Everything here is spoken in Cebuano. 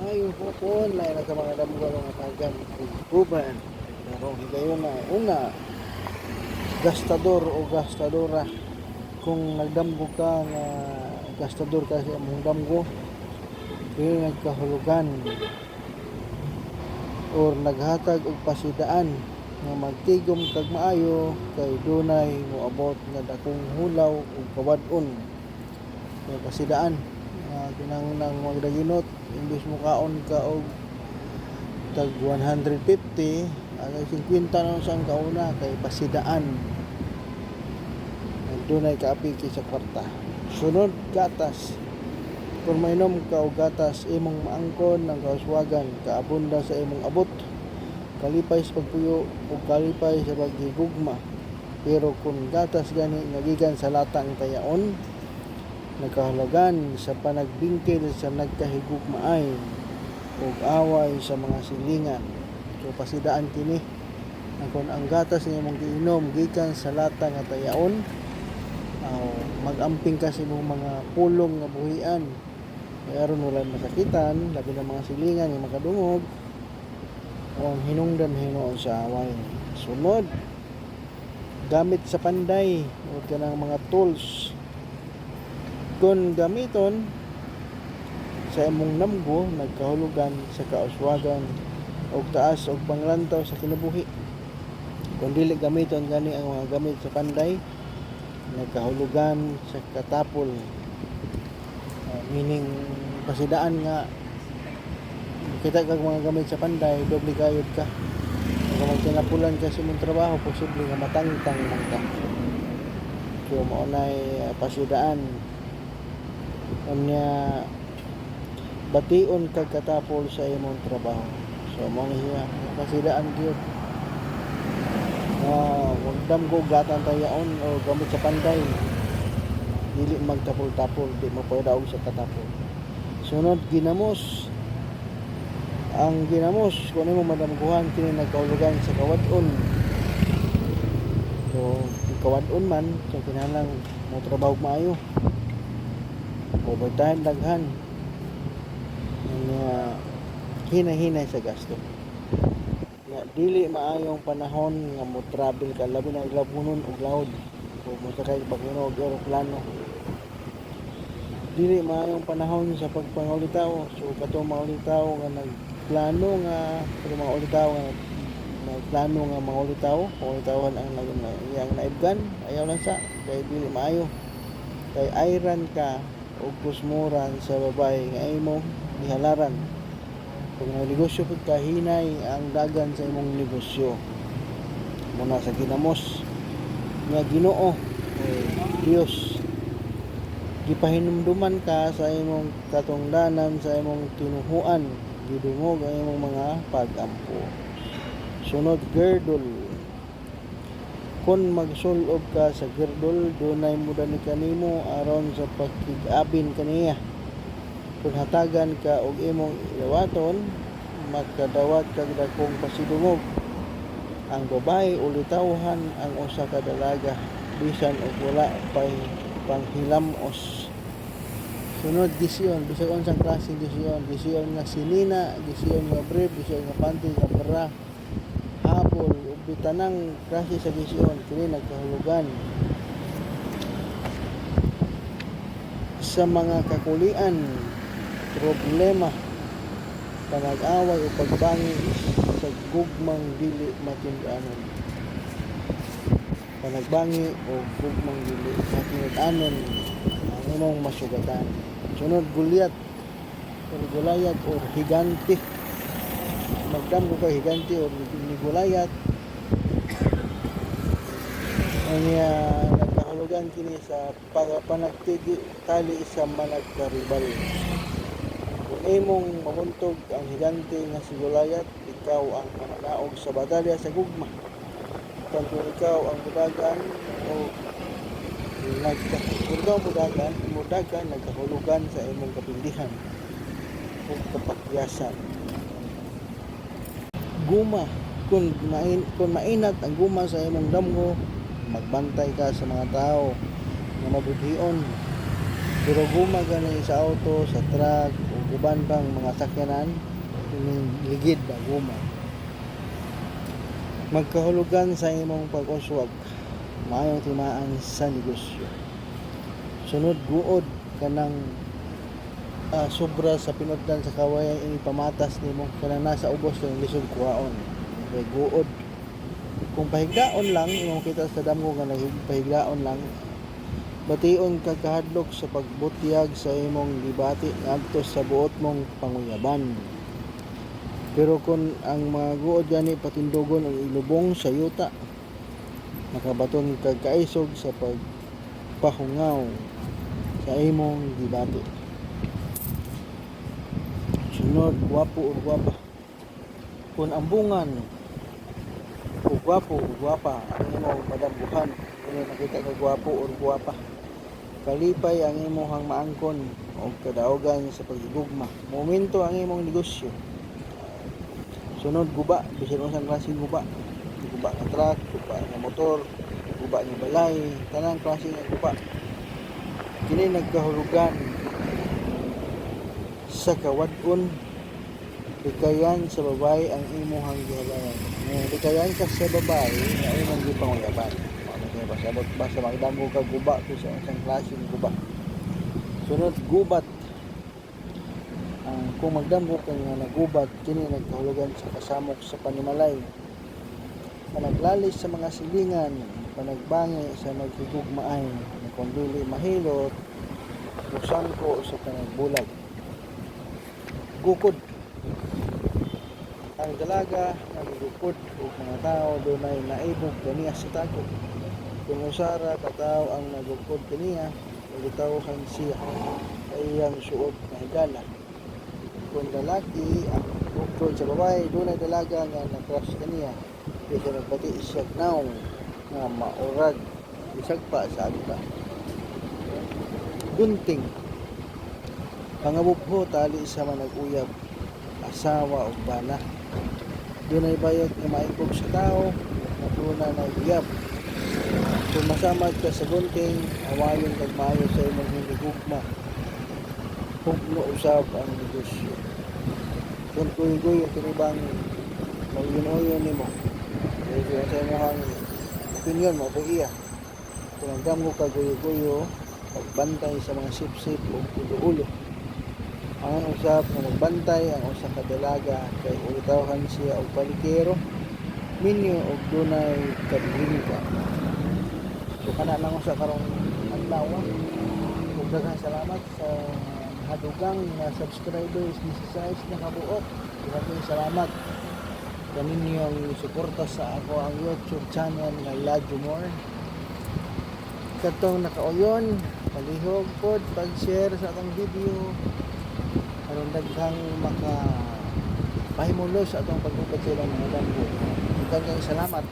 Maayong hapon, lain na sa mga damgo nga tagan uban. Karong higayuna, una, gastador o gastadora. Kung nagdamgo ka nga gastador ka sa imong damgo, kini nagkahulugan or naghatag og pasidaan nga magtigom kag maayo kay dunay moabot nga dakong hulaw ug kawad-on. Kay pasidaan nga kinahanglan magdaginot, imbes mokaon ka og tag 150, agay 50 na lang sa kauna kay pasidaan dunay kaapiki sa kwarta. Sunod, gatas. Kung mainom ka og gatas, imong maangkon ang kauswagan, kaabunda sa imong abot, kalipay sa pagpuyo ug kalipay sa paghigugma. Pero kung gatas gani nga gikan sa latang tayaon, nagkahulugan sa panagbingkil sa nagkahigugmaay ug away sa mga silingan. So pasidaan kini ang kung ang gatas nga imong giinom gikan sa lata nga tayaon, aw mag-amping ka sa imong mga pulong nga buhian kay aron walay masakitan, labi na mga silingan nga makadungog o ang hinungdan hinuon sa away. Sunod, gamit sa panday o kanang mga tools. Kung gamiton sa imong namgo, nagkahulugan sa kauswagan og taas og panglantaw sa kinabuhi. Kung dili gamiton gani ang mga gamit sa panday, nagkahulugan sa katapol. Meaning pasidaan nga kita kag mga gamit sa panday, doble kayod ka. Kung magtinapulan ka sa imong trabaho, posible nga matangtang man ka. So mao nay pasidaan. Unya bation kag katapol sa imong trabaho. So mao ni siya pasidaan gyud. Wag damgo gatang tayaon o gamit sa panday. Dili magtapol-tapol, di mo pwede sa katapol. Sunod, ginamos. Ang ginamos, kung imo madamguhan, kini nagkahulugan sa kawad-on. So, kung kawad-on man, so kinahanglan mo trabaho maayo. Overtime daghan. Nga hinay-hinay sa gasto. Nga dili maayong panahon nga mo travel ka, labi na Labunon ug Laud. O mosakay pag og eroplano. Dili maayong panahon sa pagpangulitaw. So katong mga ulitaw nga nagplano nga katong mga ulitaw nga nagplano nga mga ulitaw, pangulitawhan ang nag iyang naibgan, ayaw lang sa kay dili maayo. Kay ayran ka og kusmuran sa babae nga imong gihalaran. Kung nagnegosyo pud ka, hinay ang dagan sa imong negosyo. Muna sa ginamos nga Ginoo o Dios, gipahinumduman ka sa imong katungdanan sa imong tinuhuan, gidungog ang imong mga pag-ampo. Sunod, girdle. Kung magsulob ka sa girdle, dunay mudani kanimo aron sa pakig-abin kaniya. Kung hatagan ka og imong dawaton, makadawat kag dakong pasidungog. Ang babae ulitawhan ang usa ka dalaga bisan og wala pay panghilamos. Sunod, gision. Bisag unsang klaseng gision. Gision nga sinina, gision nga brief, gision nga panty, nga bra, habol, ug bitanang klase sa gision, kini nagkahulugan sa mga kakulian, problema, panag-away o pagbangi sa gugmang dili matinud-anon. Panagbangi o gugmang dili matinud-anon ang imong masugatan. Sunod, Goliath or Goliath or higante. Magdamgo kay higante or ni Goliath. Unya nagkahulugan kini sa panagtigi tali sa managkaribal. Kung imong mabuntog ang higante nga si Goliath, ikaw ang mananaog sa batalya sa gugma. Apan kung ikaw ang mudagan o nagka kung ikaw mudagan, mudagan nagkahulugan sa imong kapindihan ug kapakyasan. Guma. Kung mainat ang guma sa imong damgo, magbantay ka sa mga tao nga mabudhion. Pero guma gani sa auto, sa truck ug uban pang mga sakyanan kining ligid ba guma. Magkahulugan sa imong pag-uswag, maayong timaan sa negosyo. Sunod, guod, kanang sobra sa pinutdan sa kawayan ipamatas nimo, kanang nasa ubos kang lisod kuhaon. Okay, guod. Kung pahigdaon lang imong kita sa damgo nga pahigdaon lang, bation ka kahadlok sa pagbutyag sa imong gibati ngadto sa buot mong panguyaban. Pero kon ang mga guod gani patindugon og ilubong sa yuta, makabaton kag kaisog sa pagpahungaw sa imong gibati. Sunod, gwapo or gwapa. Kung ambungan o gwapo o gwapa ang imong madamguhan, kung nakita ka gwapo or gwapa, kalipay ang imong maangkon og kadaugan sa paghigugma. Momento ang imong negosyo. Sunod, guba, bisan unsang klase guba. Guba nga truck, guba nga motor, guba nga balay, tanang klase nga guba. Kini nagkahulugan sa kawad-on, likayan sa babae ang imuhang gihalayan. Likayan ka sa babae nga imong gipanguyaban. Mao na kay pasabot basta magdamo ka guba kung sa unsang klase ng guba. Sunod, gubat. Ang kung magdamgo ka nga nagubat, kini nagkahulugan sa kasamok sa panimalay, panaglalis sa mga silingan, panagbangi sa maghigugmaay, na kung dili mahilot, musangko sa panagbulag. Gukod. Ang dalaga nagugukod og mga tao dunay naibog kaniya sa tago. Kung usara ka tawo ang nagukod kaniya, ulitawhan siya sa iyang suod nga higala. Kung lalaki ang bukod sa babae, dunay dalaga nga na-crush kaniya, bisan nagbati siya nawong nga maurag bisag pa sa agta. Gunting. Pangabubho tali sa manag-uyab, asawa ug bana. Dunay bayot nga maikog sa tao, maduna na uyab. Kung masamad ka sa gunting, awayon kag maayo sa imong hinigugma. Hugno usab ang negosyo. Kung kuy-guyo kini bang mauyon-uyon nimo, kaya sa imong opinion mo iya. Kung nagdamgo ka guyo-guyo, pagbantay sa mga sip-sip o ulo-ulo. Ang usap nga magbantay ang usa ka dalaga kay ulitawhan siya og palikero, minyo og dunay kabilingka. So kana lang usa karong adlaw. Ug daghang salamat sa hadugang na subscribers, 16 na kabuok. Daghang salamat kaninyong suporta sa ako ang YouTube channel nga Ladyo More. Katong nakauyon, palihog pod pag-share sa atong video aron daghang maka pahimulos sa atong pagupad sa ilang mga damgo. Daghang salamat.